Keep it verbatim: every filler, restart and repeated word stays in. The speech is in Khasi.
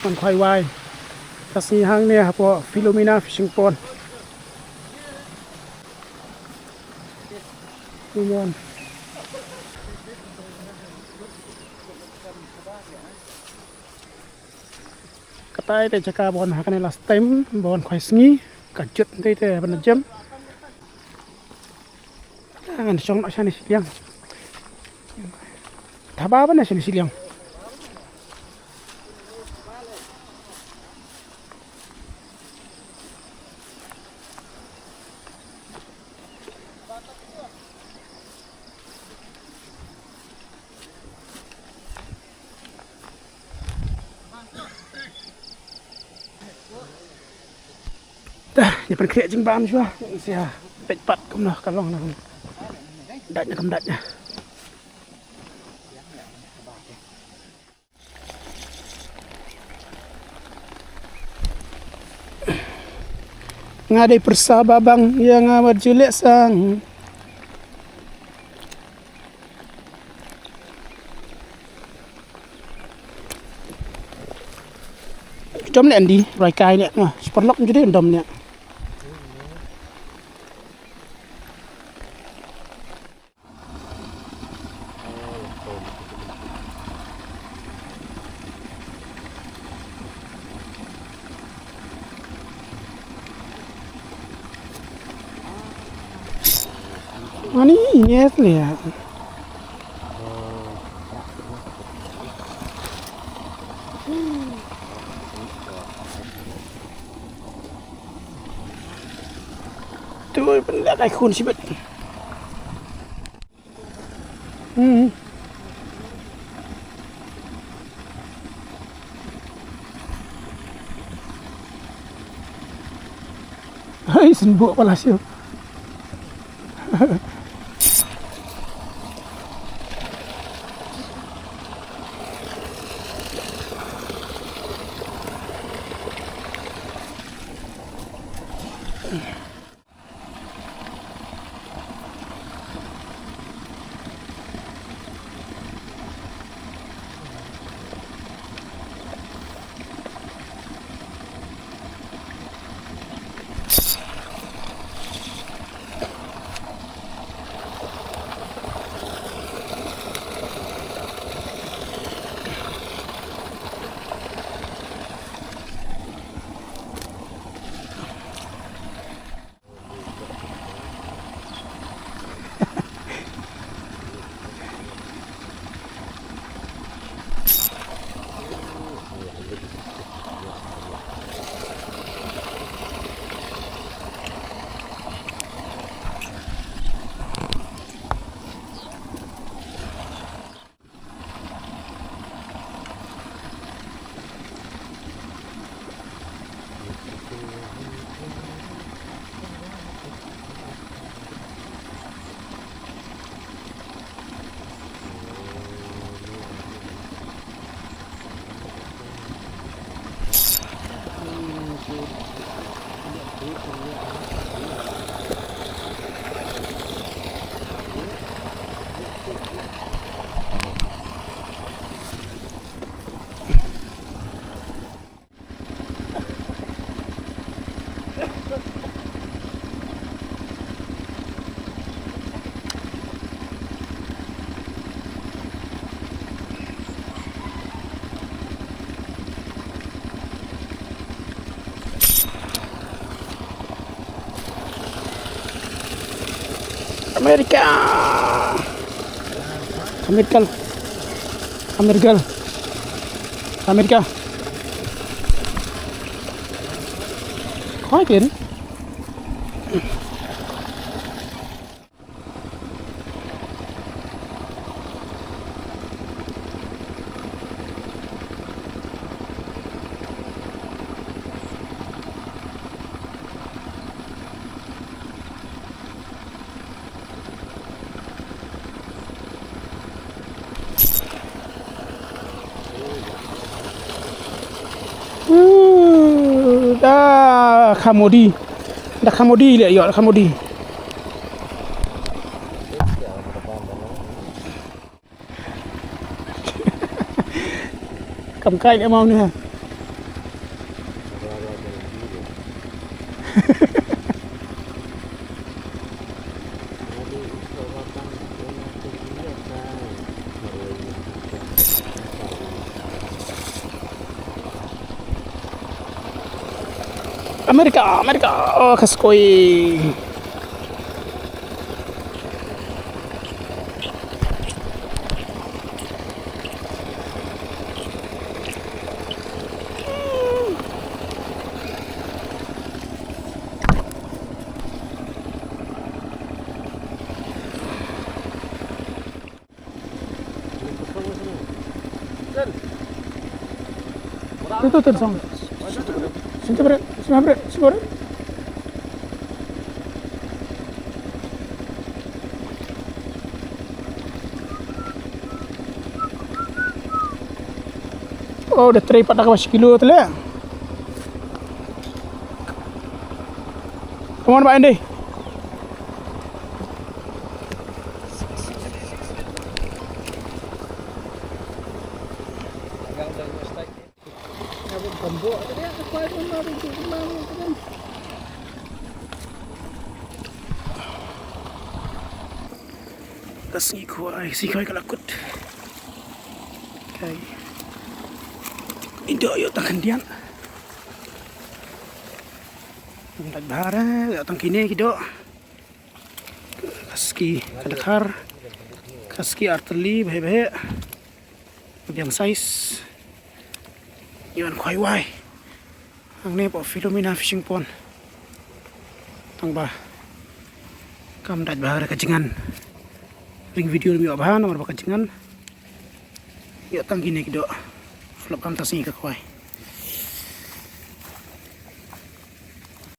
Pang khwai wai. Ka sngi hangne hapoh Philomena Fishing Pond. Come on. Katai te jaka ba wan ha kane last time ba wan khwai sngi. Ka jut te te ban jem. Ah, ngan shong noh shane shiliang. Thaba ban shane shiliang. Dah, ïa pynkhreh jingbam shuwa. Sia peit pat kumno ka long na. Dait na kam dait na. Nga dei pyrsa babang ïa nga wat ju leh sang. Dom ne andi, rai kai ne, ma, super lock ju dei dom ne. Ani, yes, le. Tu benda kai khun sibet. Hmm. Hai, senbuk pala siu. America. America. America. America. Khoi kin. Uh, da khamodi. Da khamodi le yo, da khamodi. Kam kai le mau ni ha. America, America. Oh, ka skoi. Tu, tu, tu, song. Sini bret, sini bret, sini bret. Oh, dah trei pat dah ka ba shi kilo tu leh. Come on, Pak Andy. Ka sngi khwai, sngi khwai ka la kut. Kai. Indo ïoh tang khyndiat. Ngat bha re, ïoh tang kine ki doh. Ka ski ka dkhar. Ka ski artylli bheh bheh. Biang size. Ïoh khwai wai. Hangne hapoh Philomena Fishing Pond. Tang ba kam dait bha re ka jngan. Ring video ym ïoh bha namar ba ka jngan. Ïoh tang kine ki doh. Flop kam ta sngi ka khwai.